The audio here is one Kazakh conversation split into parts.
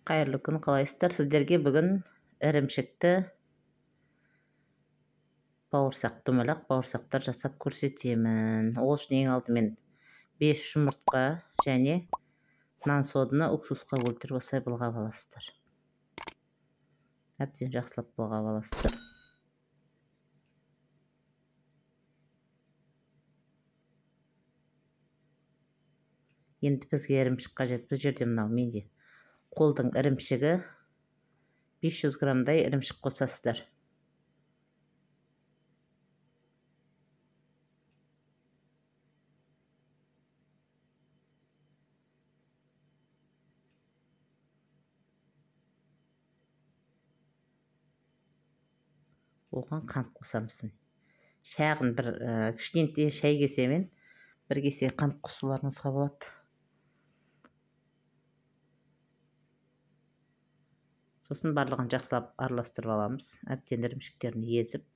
Қайырлы күн, қалайсыздар? Сіздерге бүгін ірімшікті бауырсақ, домалақ бауырсақтар жасап көрсетемін. Ол үшін ең алдымен 5 жұмыртқа және нан содыны уксусқа өлтіріп осылай былғап аласыздар. Әбден жақсылап былғап аласыздар. Енді бізге ірімшік қажет. Бұл жерде мынау менде қолдың ірімшігі, 500 граммдай ірімшік қосасыздар. Оған қант қосамыз. Шағын бір кішкентай шай кесемен бір кесе қант қосуларыңызға болады. Сосын барлығын жақсылап араластырып аламыз. Әбден ірімшіктерін езіп.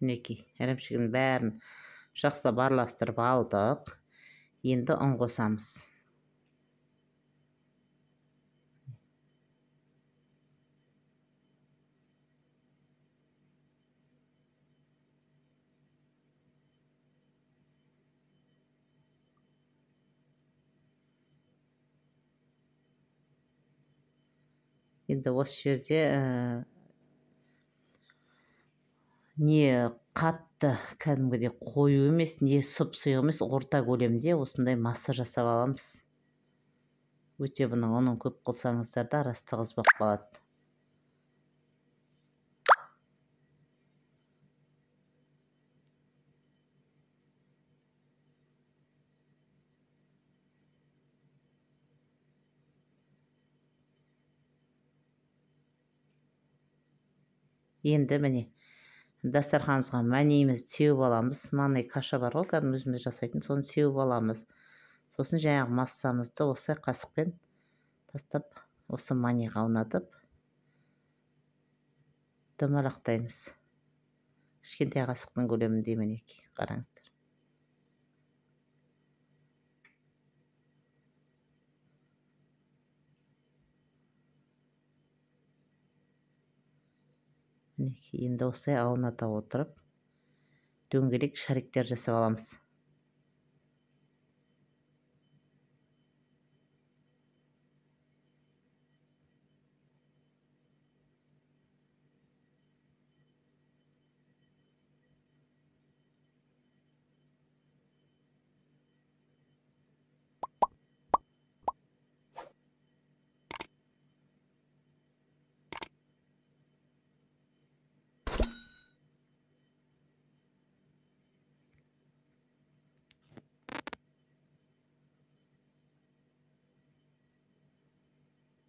Мінекей, ірімшігінің бәрін жақсылап араластырып алдық. Енді ұн қосамыз. Енді осы жерде не қатты кәдімгідей қою емес, не сұп-сұйық емес, орта көлемде осындай масса жасап аламыз. Өте бұның ұнын көп қылсаңыздар да арасы тығыз болып қалады. Енді міне дастарханымызға мәнейімізді сеуіп аламыз. Манный каша бар ғой, кәдімгі өзіміз жасайтын, соны сеуіп аламыз. Сосын жаңағы массамызды осылай қасықпен тастап, осы маниға аунатып домалақтаймыз. Кішкентай қасықтың көлеміндей, мінекей, қараңыздар. Мінекей, енді осылай ауната отырып дөңгелек шариктер жасап аламыз.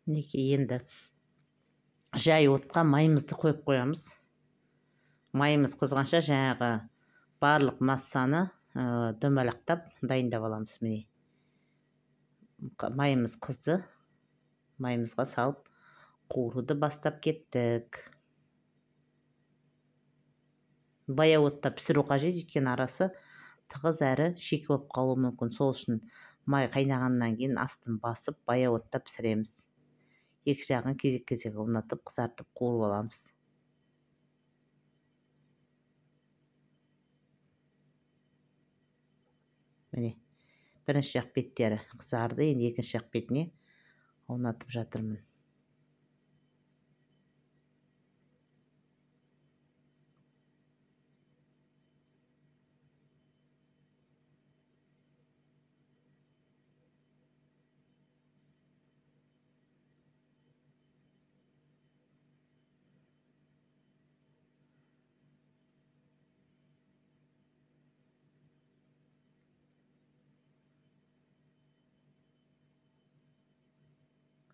Мінекей, енді жай отқа майымызды қойып қоямыз. Майымыз қызғанша жаңағы барлық массаны домалақтап дайындап аламыз. Міне, майымыз қызды, майымызға салып қуыруды бастап кеттік. Баяу отта пісіру қажет, өйткені арасы тығыз әрі шикі болып қалуы мүмкін. Сол үшін май қайнағаннан кейін астын басып баяу отта пісіреміз. Екі жағын кезек-кезек аунатып, қызартып қуырып аламыз. Міне, бірінші жақ беттері қызарды, енді екінші жақ бетіне аунатып жатырмын.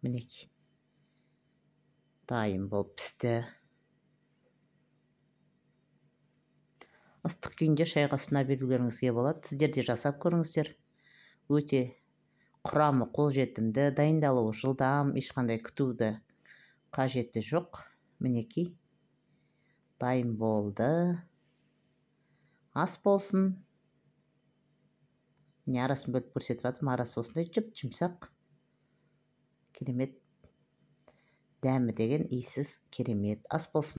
Мінекей, дайын болып пісті. Ыстық күйінде шайға ұсына берулеріңізге болады. Сіздер де жасап көріңіздер. Өте құрамы қолжетімді, дайындалуы жылдам, ешқандай күтуді қажеті жоқ. Мінекей, дайын болды. Ас болсын. Міне, арасын бөліп көрсетіп жатырмын. Арасы осындай жұп-жұмсақ. Керемет. Дәмі деген иісіз керемет. Ас болсын.